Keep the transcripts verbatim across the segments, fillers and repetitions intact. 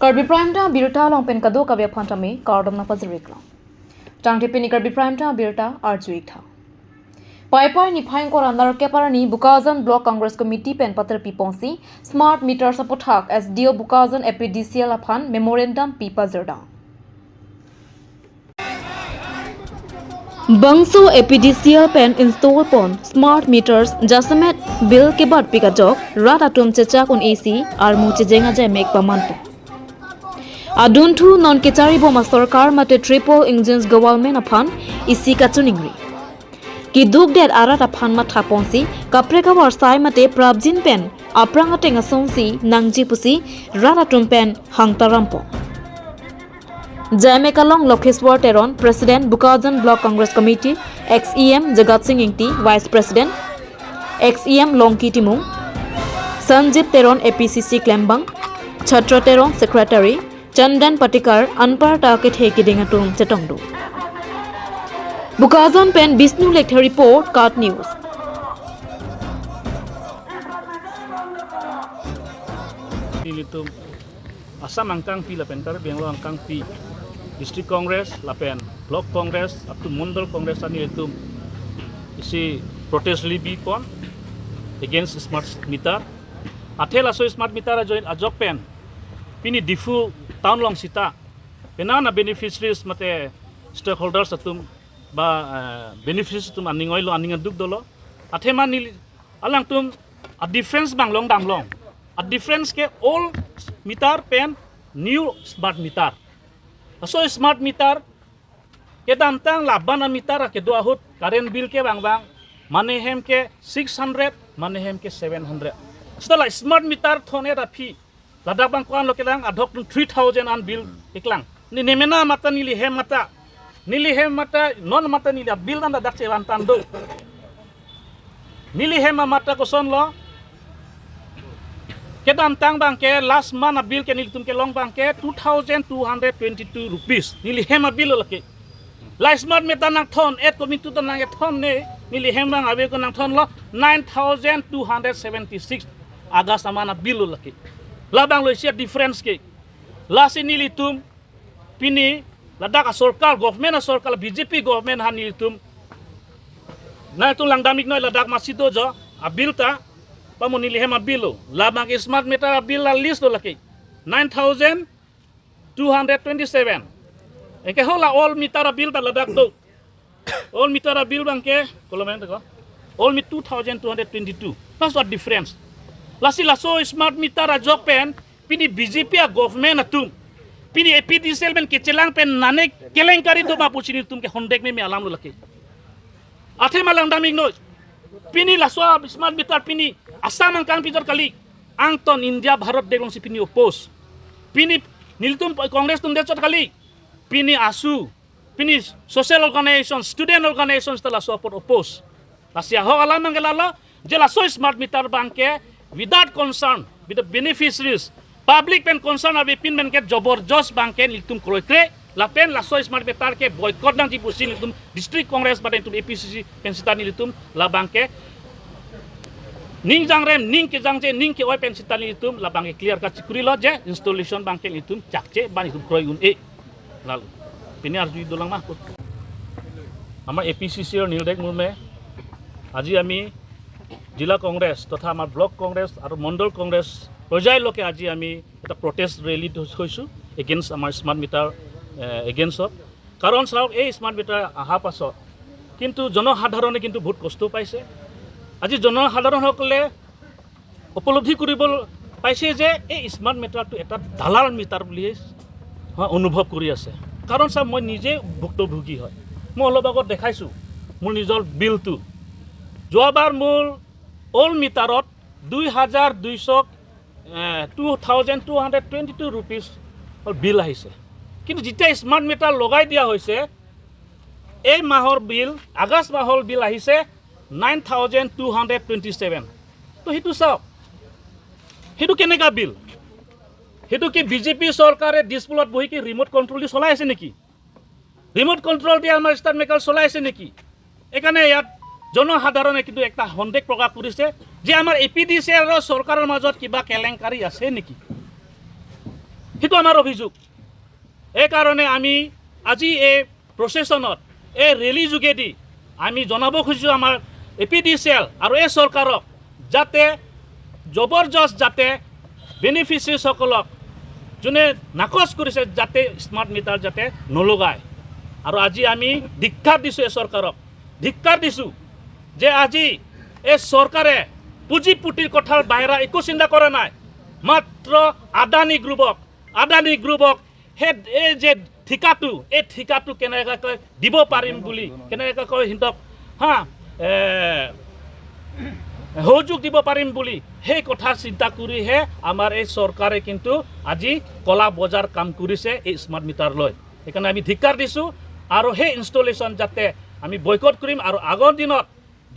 Karbi Prime Time birta along pen kadokave aphan tame kardom nangpajir-iklo. Tangte pini Karbi Prime Time birta arju-ik tha. Paipai niphai ingkoi ra nerkep arni Bokajan Block Congress Committee pen paterpi ponsi smart meters aputhak S D O Bokajan A P D C L aphan memorandum pi pajirdam. Bangso A P D C L pen install pon smart meters jasemet bill kebatpik ajok rat atum chechak un-e si armu chejeng ajai mek pamanpo. Adunthu non kechari bom asorkar mate triple engines government aphan isi kachiningri. Keduk det arat aphan matha ponsi kaprek avarsai mate prapjin pen aphrang ateng asonsi nangji pusi rat atum pen hangtarampo. Jaimek along Lokheswar Teron, President Bokajan Block Congress Committee, ex E M Jagat Sing Ingti, Vice President, ex E M Longki Timung, Sanjit Teron A P C C klembang, Chhatra Teron Secretary, Chandan Patikar anparta kethe keding atum chetongdun. Bokajan pen Bishnu Lekthe report, KAT News. Nelitum Assam angkangpi lapen Karbi Anglong angkangpi, District Congress lapen Block Congress atum Mondol Congress ani atum isi protest rally bipon against smart meter. Athe laso smart meter ajoin ajok pen pini Diphu town along sita penang a beneficiaries mate stakeholders atum ba, eh, beneficiaries atum aning oilo, aning aduk dolo. Athema neli alangtum a difference bang longdamlong. A difference ke old meter pen new smart meter. Laso smart meter kedamtang laban a meter kedo ahut current bill ke bang bang, mane hem ke six hundred, mane hem ke seven hundred. Seta la smart meter thon-et aphi ladak bang ko-an lo kelang, adhok three thousand an bill iklang. Ni nemena mata neli hem mata. Neli hem mata, non mata neli a bill dan ladak chevan tando. Neli hem mata kosonlo. Kedamtang bang ke last month a bill ke nelitum kelong bang ke two thousand two hundred twenty-two rupees. Neli hem a bill lo lake. La smart meter nangthon-et komitu to nangthon ne, neli hem bang ave ko nangthonlo nine thousand two hundred seventy-six August aman a bill lo lake. Labang lo isi a difference ke. Lasi nelitum pini ladak asorkar, government asorkar, B J P government ha nelitum. Nangtum langdam-iknoi ladak masi do jo a bill ta, pamo neli hem a bill lo. Labang ke smart meter a bill la list lo lake. Nine thousand two hundred twenty-seven. Eke hola old meter a bill ta ladak do. Old meter a bill bang ke, kolomen ko. Old meter two thousand two hundred twenty-two. That's what difference. Lasi laso smart meter ajok pen, pini B J P a government atum. Pini A P D C L pen kechelang pen nane kelengkari do ma pusi nelitum ke hondek me me alam lo lake. Athema langdam-iknoi. Pini laso smart meter pini Assam angkangpi chot kali. Angton India Bharat dek alongsi pini oppose. Pini nelitum Congress atum dek chot kali. Pini ASU, pini social organization, student organization ta laso apot oppose. Lasi ahok alam bang ke lalo, je laso smart meter bang ke without concern with the beneficiaries, public pen concern avepin bang ke joborjost bang ke nelitum kroikre, lapen laso smart meter ke boycott nangji pusi nelitum District Congress badan itum A P C C pen sita nelitum labang ke ning jangrem, ning kejangje, ning ke-oi pen sita nelitum labang ke clear cut chikurilo je installation bang ke nelitum chakche ba nelitum kroi un-e. Lalu, pini arju dolang mah put. আমাৰ A P C চিৰ নিৰ্দেশ মৰ্মে আজি আমি জিলা কংগ্ৰেছ তথা আমাৰ ব্লক কংগ্ৰেছ আৰু মণ্ডল কংগ্ৰেছ পৰ্যায়লৈকে আজি আমি এটা প্ৰটেষ্ট ৰেলী থৈছোঁ এগেইনষ্ট আমাৰ স্মাৰ্ট মিটাৰ এগেইনষ্টত। কাৰণ চাওক, এই স্মাৰ্ট মিটাৰ অহাৰ পাছত কিন্তু জনসাধাৰণে কিন্তু বহুত কষ্ট পাইছে। আজি জনসাধাৰণসকলে উপলব্ধি কৰিব পাইছে যে এই স্মাৰ্ট মিটাৰটো এটা দালাল মিটাৰ বুলি, হয়, অনুভৱ কৰি আছে। কাৰণ চাওক, মই নিজে ভুক্তভোগী হয়, মই অলপ আগত দেখাইছোঁ মোৰ নিজৰ বিলটো। যোৱাবাৰ মোৰ অল্ড মিটাৰত দুই হাজাৰ দুইশ, two thousand two hundred twenty two rupees bill আহিছে, কিন্তু যেতিয়া স্মাৰ্ট মিটাৰ লগাই দিয়া হৈছে, এই মাহৰ বিল, আগষ্ট মাহৰ বিল আহিছে nine thousand two hundred twenty seven. তো সেইটো চাওক, সেইটো কেনেকা বিল? সেইটো কি বি জে পি চৰকাৰে দিছপুৰত বহি কি ৰিমট কণ্ট্ৰল দি চলাই আছে নেকি? ৰিমট কণ্ট্ৰল দি আমাৰ স্মাৰ্ট মিটাৰ চলাই আছে নেকি? এইকাৰণে ইয়াত জনসাধাৰণে কিন্তু এটা সন্দেহ প্ৰকাশ কৰিছে যে আমাৰ এ পি ডি চি এলৰ চৰকাৰৰ মাজত কিবা কেলেংকাৰী আছে নেকি? সেইটো আমাৰ অভিযোগ। এইকাৰণে আমি আজি এই প্ৰচেছনত, এই ৰেলী যোগেদি আমি জনাব খুজিছোঁ আমাৰ এ পি ডি চি এল আৰু এই চৰকাৰক, যাতে জবৰদস্ত যাতে বেনিফিচিয়াৰীসকলক যোনে নাকচ কৰিছে যাতে স্মাৰ্ট মিটাৰ যাতে নলগায়। আৰু আজি আমি ধিক্কাৰ দিছোঁ এই চৰকাৰক, ধিক্কাৰ দিছোঁ যে আজি এই চৰকাৰে পুঁজিপতিৰ কথাৰ বাহিৰা একো চিন্তা কৰা নাই। মাত্ৰ আদানী গ্ৰুপক, আদানী গ্ৰুপক সেই এই যে ঠিকাটো, এই ঠিকাটো কেনেকৈ দিব পাৰিম বুলি, কেনেকৈ সিহঁতক, হা, এ, সহযোগ দিব পাৰিম বুলি সেই কথা চিন্তা কৰিহে আমাৰ এই চৰকাৰে কিন্তু আজি ক'লা বজাৰ কাম কৰিছে এই স্মাৰ্ট মিটাৰ লৈ। সেইকাৰণে আমি ধিক্কাৰ দিছোঁ আৰু সেই ইনষ্টলেশ্যন যাতে আমি বয়কট কৰিম আৰু আগৰ দিনত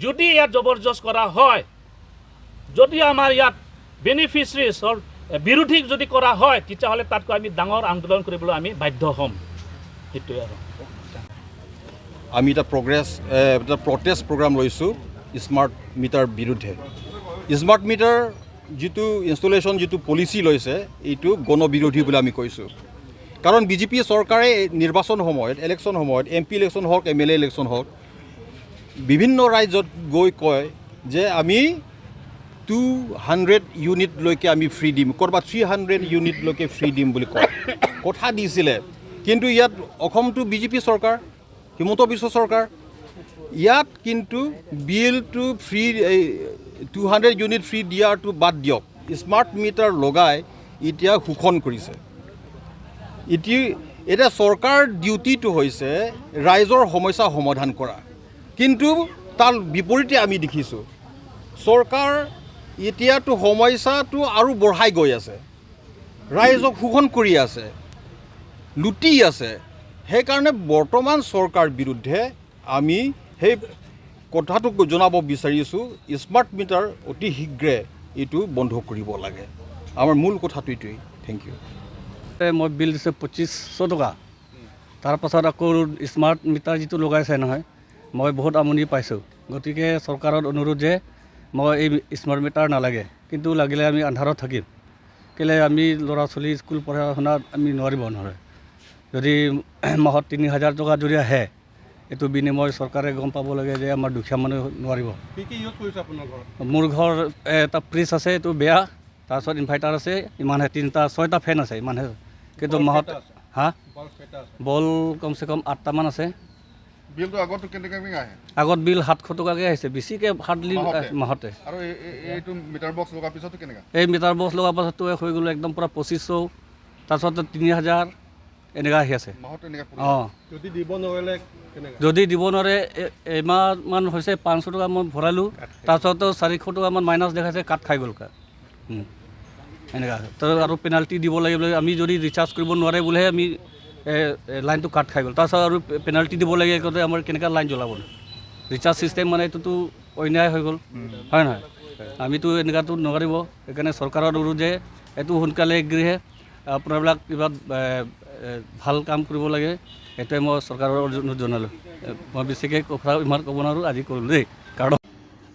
যদি ইয়াত জবৰদস্ত কৰা হয়, যদি আমাৰ ইয়াত বেনিফিচিয়াৰীজৰ বিৰোধী যদি কৰা হয়, তেতিয়াহ'লে তাতকৈ আমি ডাঙৰ আন্দোলন কৰিবলৈ আমি বাধ্য হ'ম। সেইটোৱে আৰু। আমি এটা প্ৰগ্ৰেছ এ, এটা প্ৰটেষ্ট প্ৰগ্ৰাম লৈছোঁ স্মাৰ্ট মিটাৰ বিৰুদ্ধে। স্মাৰ্ট মিটাৰ যিটো ইনষ্টলেশ্যন যিটো পলিচি লৈছে, এইটো গণবিৰোধী বুলি আমি কৈছোঁ। কাৰণ বি জে পি চৰকাৰে নিৰ্বাচন সময়ত, ইলেকশ্যন সময়ত, এম পি ইলেকশ্যন হওক, এম এল এ ইলেকশ্যন হওক, বিভিন্ন ৰাজ্যত গৈ কয় যে আমি টু হাণ্ড্ৰেড ইউনিটলৈকে আমি ফ্ৰী দিম, ক'ৰবাত থ্ৰী হাণ্ড্ৰেড ইউনিটলৈকে ফ্ৰী দিম বুলি কয়, কথা দিছিলে। কিন্তু ইয়াত অসমটো বি জে পি চৰকাৰ, হিমন্ত বিশ্ব চৰকাৰ, ইয়াত কিন্তু বিলটো ফ্ৰী, এই টু হাণ্ড্ৰেড ইউনিট ফ্ৰী দিয়াটো বাদ দিয়ক, স্মাৰ্ট মিটাৰ লগাই এতিয়া শোষণ কৰিছে। এতিয়া, এতিয়া চৰকাৰ ডিউটিটো হৈছে ৰাইজৰ সমস্যা সমাধান কৰা, কিন্তু তাৰ বিপৰীতে আমি দেখিছোঁ চৰকাৰ এতিয়াতো সমস্যাটো আৰু বঢ়াই গৈ আছে, ৰাইজক শোষণ কৰি আছে, লুটি আছে। সেইকাৰণে বৰ্তমান চৰকাৰ বিৰুদ্ধে আমি সেই কথাটো জনাব বিচাৰিছোঁ, স্মাৰ্ট মিটাৰ অতি শীঘ্ৰে এইটো বন্ধ কৰিব লাগে। আমাৰ মূল কথাটো এইটোৱেই। Thank you. মই বিল দিছোঁ পঁচিছশ টকা। তাৰ পাছত আকৌ স্মাৰ্ট মিটাৰ যিটো লগাইছে নহয়, মই বহুত আমনি পাইছোঁ। গতিকে চৰকাৰত অনুৰোধ যে মই এই স্মাৰ্ট মিটাৰ নালাগে, কিন্তু লাগিলে আমি আন্ধাৰত থাকিম। কেলে আমি ল'ৰা ছোৱালী স্কুল পঢ়া শুনাত আমি নোৱাৰিব নহয়। যদি মাহত তিনি হাজাৰ টকা যদি আহে, এইটো বিনিময় চৰকাৰে গম পাব লাগে যে আমাৰ দুখীয়া মানুহ নোৱাৰিব। কি কি ইউজ কৰিছে আপোনাৰ ঘৰত? মোৰ ঘৰ এটা ফ্ৰিজ আছে, এইটো বেয়া, তাৰপিছত ইনভাৰ্টাৰ আছে, ইমানহে তিনিটা ছয়টা ফেন আছে, ইমানহে। কিন্তু বাল্ব মাহত কেইটা আছে? হা বাল্ব কেইটা আছে? বল কমচে কম আঠটামান আছে। বিলটো আগতো কেনেকৈ আহে? আগত বিল সাতশ টকাকৈ আহিছে, বেছিকৈ হাৰ্ডলি মাহতে? মাহতে। আৰু এই- এই- এইটো মিটাৰ বক্স লগোৱাৰ পিছতো কেনেকা? এই মিটাৰ বক্স লগোৱাৰ পাছততো হৈ গ'ল একদম পূৰা পঁচিছশ, তাৰপিছত তিনি হাজাৰ এনেকুৱা আহি আছে। মাহত এনেকা পৰি অঁ, যদি দিব নোৱাৰিলে কেনেকা? যদি দিব নোৱাৰে, এ- এমাহমান হৈছে পাঁচশ টকা মই ভৰালোঁ, তাৰপিছতো চাৰিশ টকামান মাইনাছ দেখাইছে, কাট খাই গ'ল কা। উম। এনেকুৱা তো আৰু পেনাল্টি দিব লাগে বোলে, আমি যদি ৰিচাৰ্জ কৰিব নোৱাৰে বুলিহে আমি এ- এ লাইনটো কাট খাই গ'ল, তাৰপিছত আৰু পে- পেনাল্টি দিব লাগে কওঁতে আমাৰ কেনেকুৱা লাইন জ্বলাব? ৰিচাৰ্জ ছিষ্টেম মানে এইটোতো অন্যায় হৈ গ'ল, হয় নহয়? আমিতো এনেকুৱাতো নোৱাৰিব। সেইকাৰণে চৰকাৰৰ অনুৰোধ যে এইটো সোনকালে গৃহে আপোনাবিলাক কিবা এ- এ ভাল কাম কৰিব লাগে, সেইটোৱে মই চৰকাৰৰ অনুৰোধ জনালোঁ। এ, মই বেছিকৈ কথা ইমান ক'ব নোৱাৰোঁ, আজি ক'লোঁ দেই। কাৰণ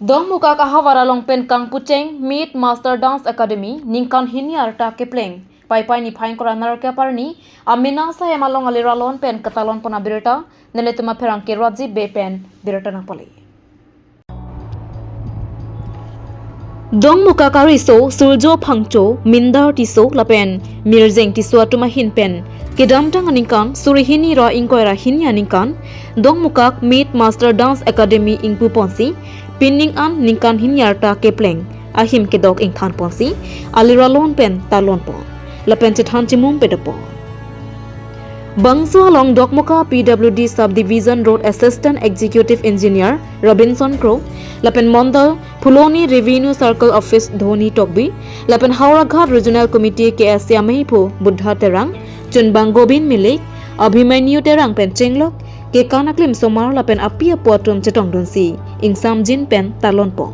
Dongmukak ahavar along pen kangpucheng Meet Master Dance Academy ningkan hini arta kepleng. Paipai niphai ingkoi ra nerkep arni amena sahem along aliralon pen ketalon pon abirta nelitum apherangke Rajiv Bey pen birta nangpale. Dongmukak ariso Surjo Phangcho, Mindar Tisso lapen Mirjeng Tisso atum ahin pen kedamtang aningkan suri hini ra ingkoi ra hini aningkan Dongmukak Meet Master Dance Academy ingpu ponsi pining an ningkan hini arta kepleng ahim kedok ingthan ponsi aliralon pen talon pon lapen chethan chimum pedopon. Bangso along Dokmoka P W D Sub Division Road Assistant Executive Engineer Robinson Kro lapen Mondal Phuloni Revenue Circle Office Dhoni Tokbi lapen Howraghat Regional Committee K S A ameiphu Buddha Terang, Chunbang Gobin Milik, Abhimanyu Terang pen chenglok kekan aklim somar lapen api apo atum chetongdunsi ingsamjin pen talon pon.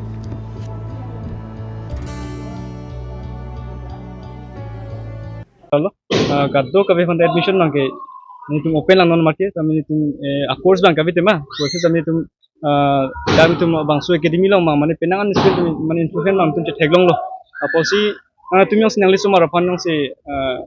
Halo, ah, kadokave aphan admission abangke nelitum open lang non market, kami nelitum eh, a course abang kave tema, course kami nelitum ah, kami nelitum bangso academy along abang mane penang an school nelitum mane instruction abang nelitum chetheklonglo. Apotsi ah, nelitum jongsi nangli somar aphan jongsi ah,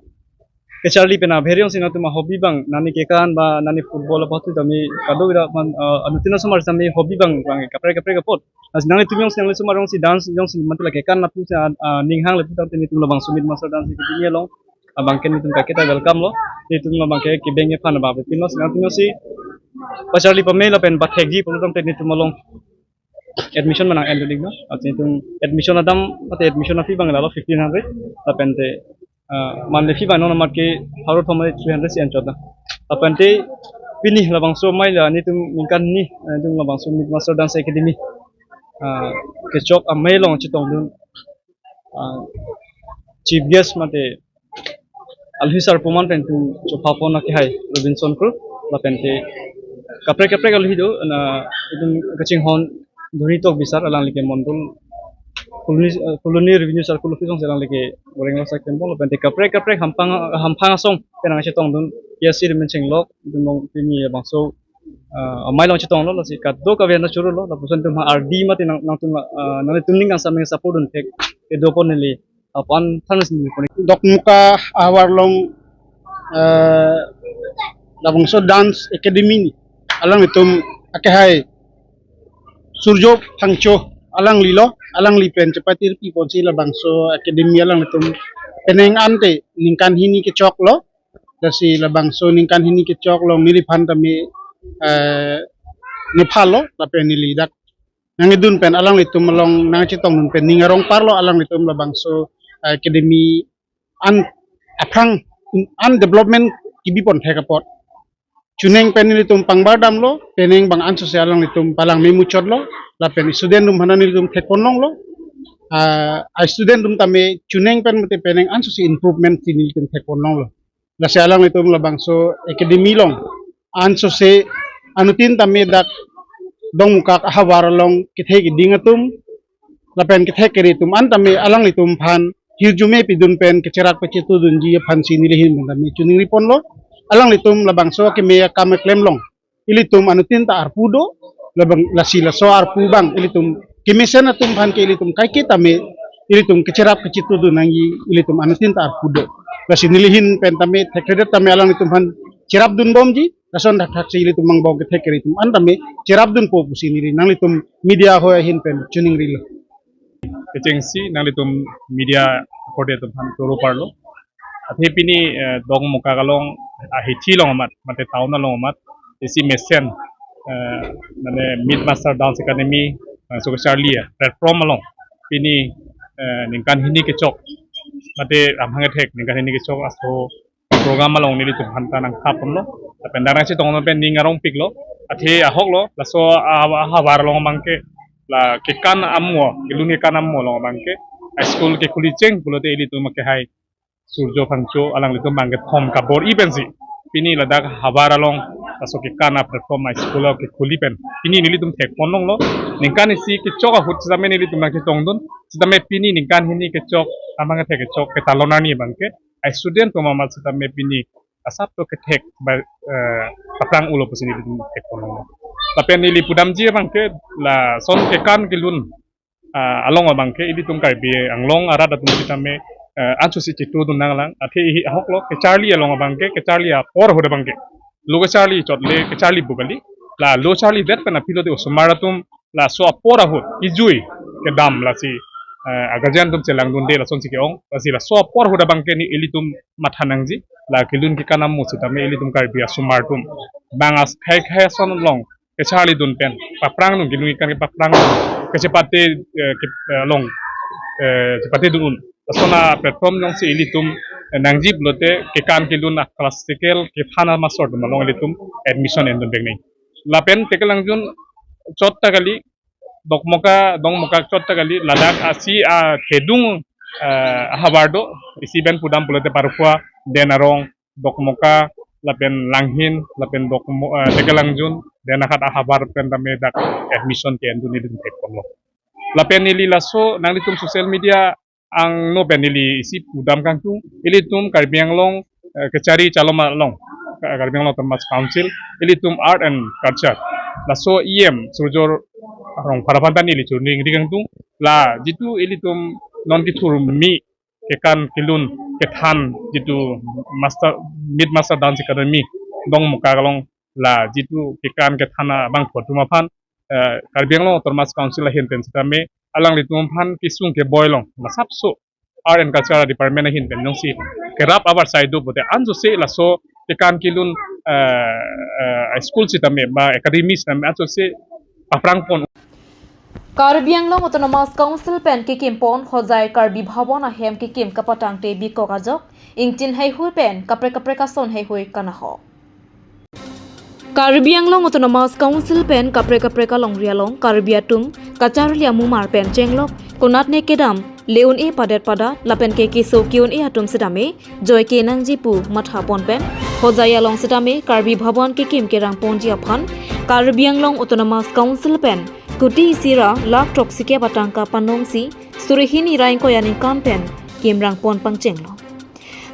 kecharli pen abheri jongsi nangtum a-hobby abang, nangli kekan ba nangli football apot tu tame kadokave man, ah, anuttin asomar tame hobby abang abang kaprek kaprek apot. Lasi nanglitum jongsi nangli asomar jongsi dance jongsi mate la kekan lapu si, ah, ah, ning hang lapu tangte nelitum labangso Meet Master Dance Academy along abang ke nelitum kaiketa welcome lo. Nelitum labang ke kebeng aphan abang pinlo, lasi nangtum jongsi pacharli pame lapen pathekji pulo tangte nelitum along admission manang ending no. Lasi nelitum admission adam, mate admission a-fee abang lalo fifteen hundred. Lapen te, ah, monthly fee abang non amat ke pharo thom three hundred si enchot na. Lapen te pini labangso amei la nelitum ningkan hini, eh, nelitum labangso Meet Master Dance Academy, ah, kechok amei along chetongdun, ah, chief guest mate alhi sarpo man pen nelitum chopha pon akehai Robinson Kro, lapen te kaprek kaprek alhi do, na itum kachinghon Dhoni Tokbi sir, alangli ke Mondol Colony, eh, Colony Revenue Circle Office alongsi alangli ke goreng lo sak tempong, lapen te kaprek kaprek hamphang, hamphang asong pen nangchetongdun, K S C Rimen Chenglok, itum along pini labangso, ah, amei along chetonglo, lasi kadokave nangchorolo, lapuson itum ha ardi mate nang, nangtum, ah, nanglitum ning kangsam ning support dunthek kedo apot neli aphan thank you neli pon. Dokmoka ahavar along, eh, labangso Dance Academy ni alanglitum akehai Surjo Phangcho alangli lo, alangli pen chepatirpi ponsi labangso academy alanglitum penang ante ningkan hini kechok lo, lasi labangso ningkan hini kechok along neliphan tame, eh, nephan lo, lapen neli dak nangkedun pen alanglitum along nangchetongdun pen ning arong parlo, alanglitum labangso, eh, academy an aphrang an development kebi ponthek apot. Chuning pen nelitum pangbar damlo, penang abang ansose alanglitum palang memuchotlo, lapen student atum aphan nelitum thek pon longlo. Ah, student atum tame chuning pen mate penang ansose improvement si nelitum thek pon longlo. Lasi alanglitum labangso academy along ansose anuttin tame dak Dokmoka ahavar along kethe keding atum lapen kethe kere atum an tame alanglitum aphan hirjume pidun pen kecherap kachetudunji aphansi neli ahin pen tame choningri ponlo. Alanglitum labangso keme akam keklem along ilitum anuttin ta arpu do, labang lasi laso arpu abang ilitum kemesen atum aphan ke ilitum kaike tame ilitum kecherap kachetudun nangji, ilitum anuttin ta arpu do. Lasi neli ahin pen tame thekthedet tame alanglitum aphan cherapdun bomji, lason thakthak si ilitum angbong kethe kere atum an tame cherapdunpo pusi neli nanglitum media ahoi ahin pen choningrilo. Kechengsi nanglitum media akorte atum aphan choro parlo. Athe pini, eh, Dokmoka along ahithi along amat, mate town along amat, isi mesen, eh, mane Meet Master Dance Academy, eh, so kecharli ya, platform along pini, eh, ningkan hini kechok, mate amhang kethek ningkan hini kechok aso program along nelitum aphan ta nangkhap ponlo. Lapen dak nangchetongdun pen ning arongpiklo. Athe ahok lo, laso a-, ahavar along abang ke la kekan amo, kelun kekan amo along abang ke high school kekhuli cheng pulote ilitum akehai Surjo Phangcho alanglitum abang kethom kabor-i pensi pini ladak ahavar along laso kekan a-platform high school kekhuli pen pini nelitum thek pon longlo. Ningkan isi kechok ahut sitame nelitum nangchetongdun, sitame pini ningkan hini kechok, amhang kethek kechok, ketalon arni abang ke a-student atum amat sitame pini asap to kethek ba, eh, paprang ulo pusi nelitum thek pon longlo. Lapen neli pudamji abang ke lason kekan kelun, ah, along abang ke ilitum Karbi Anglong arat atum sitame, eh, ansose chetudun nanglang. Athe ihi ahok lo kecharli along abang ke, kecharli apor ahut abang ke, lo kecharli chot le kecharli pu kali, la lo charlidet pen aphi lote osomar atum laso apor ahut ijui kedam lasi, eh, a-guardian atum chelangdunde lasonsi ke-ong. Lasi laso apor ahut abang ke ni ilitum matha nangji, la kelun kekan amo sitame ilitum Karbi asomar atum bang as khei khei ason along kecharlidun pen paprangdun, kelun kekan ke paprangdun, kachepate, eh, ke, eh, along, eh, chepatedun un. Lason a-platform jongsi ilitum, eh, nangji pulote kekan kelun a-classical kethan a-master atum along ilitum admission endun vek nang. Lapen Tekelangjun chot ta kali, Dokmoka, Dokmoka chot ta kali, ladak asi akedung, eh, ahavar do, isi pen pudam pulote Parkua, Denarong, Dokmoka, lapen Langhin, lapen Dokmo-, eh, Tekelangjun, Dena Khat ahavar pen tame dak admission ke-endun nelitum thek ponlo. Lapen neli laso nanglitum social media angno pen neli isi pudam kangtung, ilitum Karbi Anglong, eh, kechari chalom along, Ka-, Karbi Anglong Autonomous Council, ilitum Art and Culture, laso E M Surjo Rongphar aphan ta neli choningri kangtung, la jitu ilitum non kethurmi kekan kelun kethan jitu master, Myth Master Dance Academy Dongmukak along la jitu kekan kethan abangphu atum aphan, eh, Karbi Anglong Autonomous Council ahin pen sitame alanglitum aphan kesung keboi along masapso Art and Culture Department ahin pen jongsi kerap avarsai do pute anjose laso kekan kelun, eh, eh, school sitame ba academy sitame anjose paphrang pon. Karbi Anglong Autonomous Council pen kekim pon Hojai Karbi Bhawan ahem kekim kapatangte bikok ajok, ingtin heihui pen kaprek kaprek ason heihui kanahok. Karbi Anglong Autonomous Council pen kaprek kaprek alongri along Karbi atum kacharli amumar pen chenglok konatne kedam le-un-e padet padat lapen ke keso ke-un-e atum sitame joike nangji pu matha pon pen Hojai along sitame Karbi Bhawan kekim kerang ponji aphan Karbi Anglong Autonomous Council pen kuti isi ra lakh throksikep atangka panongsi suri hini ra ingkoi aningkan pen kimrang pon pangchenglo.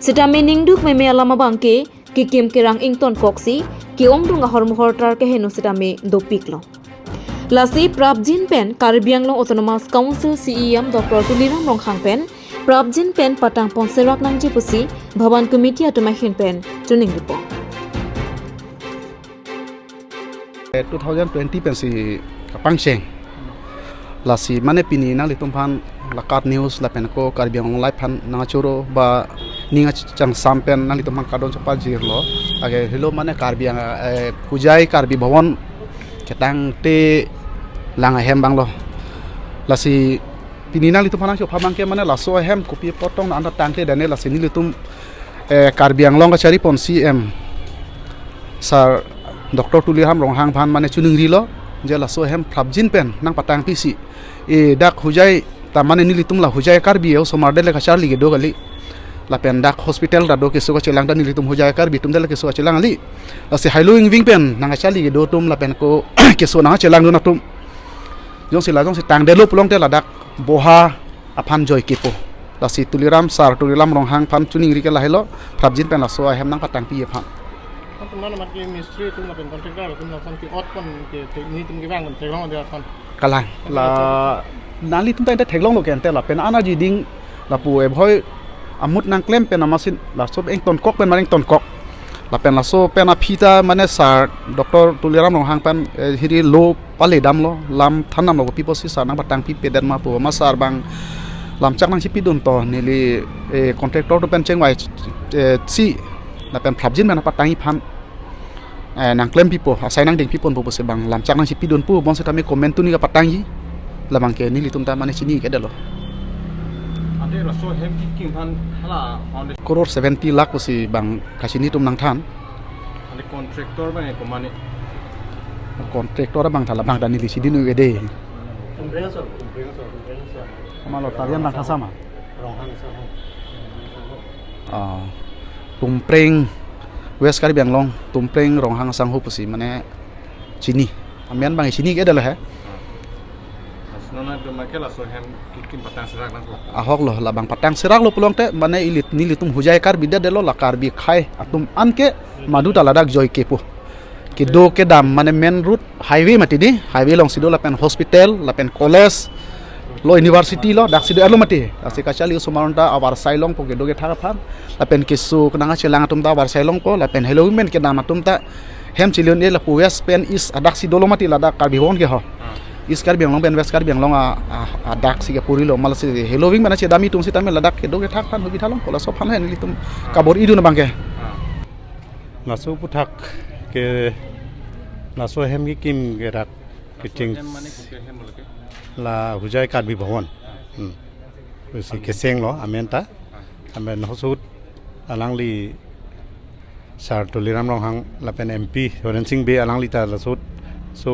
Sitame ningduk meme alam abangke kekim kerang ingtonkoksi ke-ongdung ahormu hortar keheno sitame dopiklo. Lasi prapjin pen Karbi Anglong Autonomous Council C E M Doctor Tuliram Ronghang pen prapjin pen patang pon serak nangji pusi Bhawan Committee atum ahin pen choningri pon. Eh, two thousand twenty pensi kapangcheng. Lasi mane pini nanglitum aphan lakat news lapen ko Karbi Anglong Live aphan nangchoro ba ning achangsam pen nanglitum aphan kardom chepajirlo. Ake helo mane Karbi Ang-, eh, Hojai Karbi Bhawan ketangte lang ahem abanglo. Lasi pini nanglitum aphan nangchopha abangke mane laso ahem kopi apot tong na anta tangte dane lasi nelitum, eh, Karbi Anglong kachari pon C M Sir Doctor Tuliram Ronghang aphan mane choningrilo je laso ahem prapjin pen nangpatangpisi, eh, dak Hojai ta mane nelitum la Hojai Karbi e osomar dele kacharli kedo kali. Lapen dak hospital ta do keso kachelang ta nelitum Hojai Karbi atum dele keso kachelang kali. Lasi hailo ingving pen nangkacharli kedo atum lapen ko keso nangkachelang dun atum jongsi la jongsi tangdetlo pulote ladak boha aphan joikepo. Lasi Tuliram Sir Tuliram Ronghang aphan choningri ke lahelo, prapjin pen laso ahem nangpatangpi aphan. Atum nang mat ke mistri atum lapen contractor atum lason ke-ot pon ke te-, nelitum kevang pon theklong dia aphan. Kalang. La nanglitum ta ente theklonglo ke ente lapen ana jiding lapu ebhoi amut nangklem pen amasin laso ingtonkok pen mane ingtonkok. Lapen laso pen aphi ta mane Sir Doctor Tuliram Ronghang pen, eh, hiri lo pale damlo, lam than damlo, kopi pusi sir nangpatangpipedet ma pu ma sir abang lamchak nangchipidun to neli, eh, contractor atum pen chengvai, eh, si lapen prapjin pen patangji aphan, eh, nangklempipo, asai nangdengpi ponpo pusi abang lamchak nangchipidun pu bonsitame comment tuni kapatangji labang ke nelitum ta mane chini kedetlo. Ante laso ahem kekim aphan hala foundation. Crore seventy lakh pusi abang kachini atum nangthan. Ante contractor abang ke komatne? Contractor abang ta labang ta neli chini nunde. Tumpreng sir, Tumpreng sir, Tumpreng sir. Amalo tarian abang ta sama? Ronghang sir. Ah, Tumpreng, West Karbi Anglong, Tumpreng Ronghang asangho pusi mane chini. Amen abang chini kedetlo he. Nona do make laso ahem kekim patang serak nangpo. Ahoklo, labang patang seraklo pulote mane ili nelitum Hojai Karbi dede lo, la Karbi akhei atum anke madu ta ladak joikepo. Kedo kedam mane main road highway mati di, highway alongsi do lapen hospital, lapen college, lo university lo, daksi do arlo mati. Daksi kacharli osomar ta avarsai longpo kedo kethak aphan, lapen keso kenangkachelang atum ta avarsai longpo, lapen helo men kedam atum ta hem chiliun e lapu west pen east adaksi dolo mati ladak Karbi Bhawan ke ho. Ah. East Karbi Anglong pen West Karbi Anglong a, a, adaksi kepurilo, malasi helo wing mana chedam itum sitame ladak kedo kethak aphan hubitha longpo, laso aphan hen nelitum kabor-idun abang ke. Ah. Laso aphuthak ke laso ahem kekim kerak kecheng. Laso ahem mane kopi ahem lo ke? La Hojai Karbi Bhawan. Hmm. Pusi kechenglo amen ta. Amen ahut alangli Sir Tuliram Ronghang lapen M P Horen Sing Bey alangli ta laso ahut, so,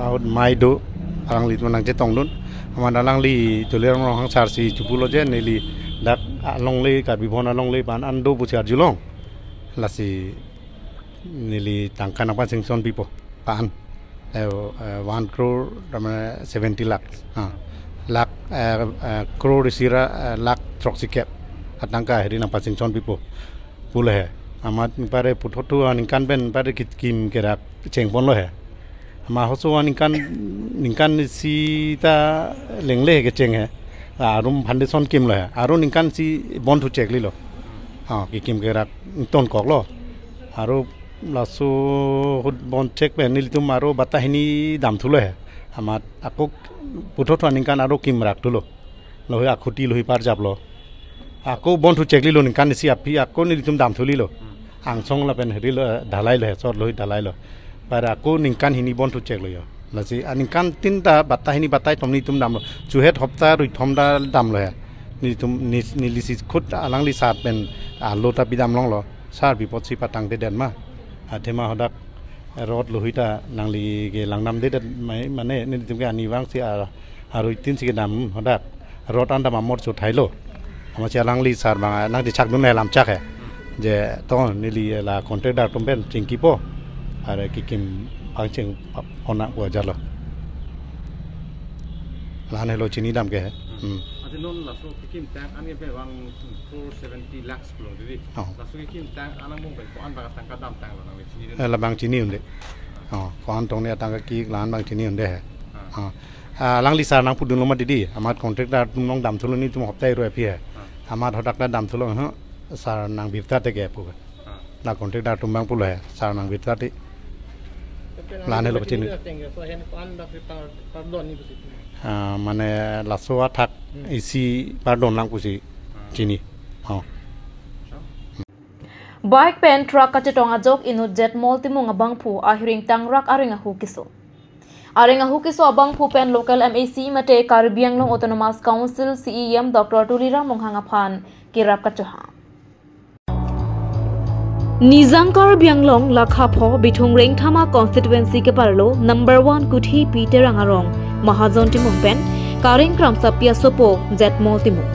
ahut mai do, alanglitum nangchetongdun. Amat alangli Tuliram Ronghang sir si chopulo je neli dak alongle Karbi Bhawan alongle pan an do pusi arjulong. Lasi neli tangka nangpasanction pipo pan, eh, eh, one crore tame seventy lakh, ah, lakh, eh, eh, crore isi ra, eh, lakh throksikep atangka hiri nangpasanction pipo pulo he. Amat pare puthot thu aningkan pen pare kekim kerak chengponlo he. Amat halaso aningkan, ningkan isi ta lengle kecheng he. Arum foundation kimlo he. Aru ningkan isi bon thu cheklilo. Ha, kekim kerak ingtonkoklo. Aru laso ahut bon chek pen nelitum aru batta hini damthulo he. Amat ako puthot thu aningkan aru kimrakthulo. Lahei akhuti lahei parjaplo. Ako bon thu cheklilo ningkan isi aphi ako nelitum damthulilo. Angsong lapen heri lo, dhalailo he, sot lahei dhalailo. Bar ako ningkan hini bon thu cheklo yo. Lasi aningkan tin ta batta hini batta kethom nelitum damlo. Chuhet hopta ruithom ta damlo he. Nelitum ni, neli isi khut alangli sar pen alo ta pidam longlo. Sar pi apotsi patangtedet ma. Athema hadak rod lahei ta nangli ke langdamdedet ma, mane nelitum ke ani vangsi a, arui tin si kedam hadak. Rod an dam amor chothailo. Amatsi alangli sar abang nangchechakdun le lamchak he. Je to neli la contractor atum pen chingkipo. Are kekim pangcheng pap hona ko ajatlo. La-an helo chinidam ke he. Hmm. Ante non laso kekim tang an ke pen one crore seventy lakhs pulo dei. Oh. Laso kekim tang an angbong pen ko-an bang tangka damtanglo nangli chinidun? Eh, labang chini un'e. Oh, ko-an tong ne atangka ki la-an bang chini un'e he. Ah. Oh. Ah, alangli sar nangpudunlo ma dei. Amat contractor atum nangdamthulo nelitum hopta ero aphi he. Ah. Amat hadak ta damthulo, huh? Sar nangbirtha-te ke pu. Ah. La contractor atum abang pulo he, sar nangbirtha-te. La-an helo chini. Ah, mane laso athak isi pardon lang pusi chini. Oh. Bike pen truck kachetong ajok inut Jetmol Timung abangphu ahiring tangrak areng ahu keso. Areng ahu keso abangphu pen local M A C mate Karbi Anglong Autonomous Council C E M Doctor Tuliram Ronghang aphan kerap kachohang. Nijang Karbi Anglong lakha pho Bithung Rengthama constituency keparlo number one Kuthi Pi Terang arong Mahajon Timung pen kareng kramsapi asopo Jetmol Timung.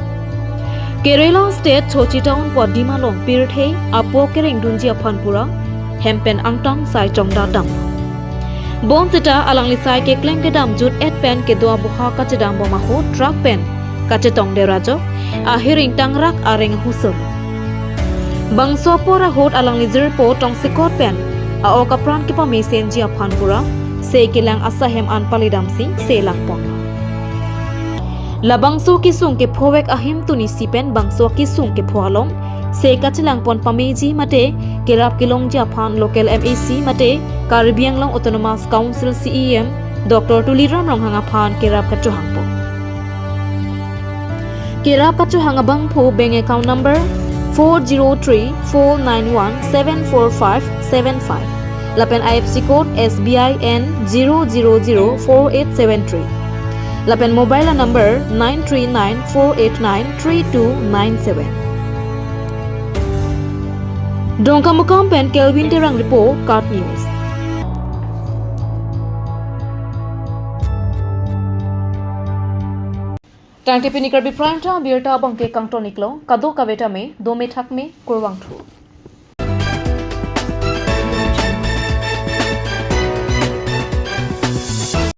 Kerala State Kochi Town pu adim along pirthe apo kerengdunji aphan pura hem pen angtang sai chongda dam. Bonsita alangli sai keklem kedam jut-et pen kedo aboha kachedam bom ahut truck pen kachetongdet ajok ahiring tangrak areng ahu solo. Bangso apor ahut alangli jirpo tongsekot pen a-ok apran kepamesenji aphan pura sei kelang asahem an palidamsi sei langpon. Labangso kesung kephovek ahemtun isi pen bangso kesung kepho along sei kachelangpon pameji mate kerap kelongji aphan local M A C mate Karbi Anglong Autonomous Council C E M Doctor Tuliram Ronghang aphan kerap kachohangpo. Kerap kachohang abangphu bank account number four zero three four nine one seven four five seven five. Lapen I F S C code S B I N zero zero zero four eight seven three. Lapen mobile number nine three nine four eight nine three two nine seven. Dongkamukam pen Kelvin Terang report, KAT News. Tangte pini Karbi Prime Time abirta abangke kangton-iklo, kadokave tame dome thakme, kurvangthu.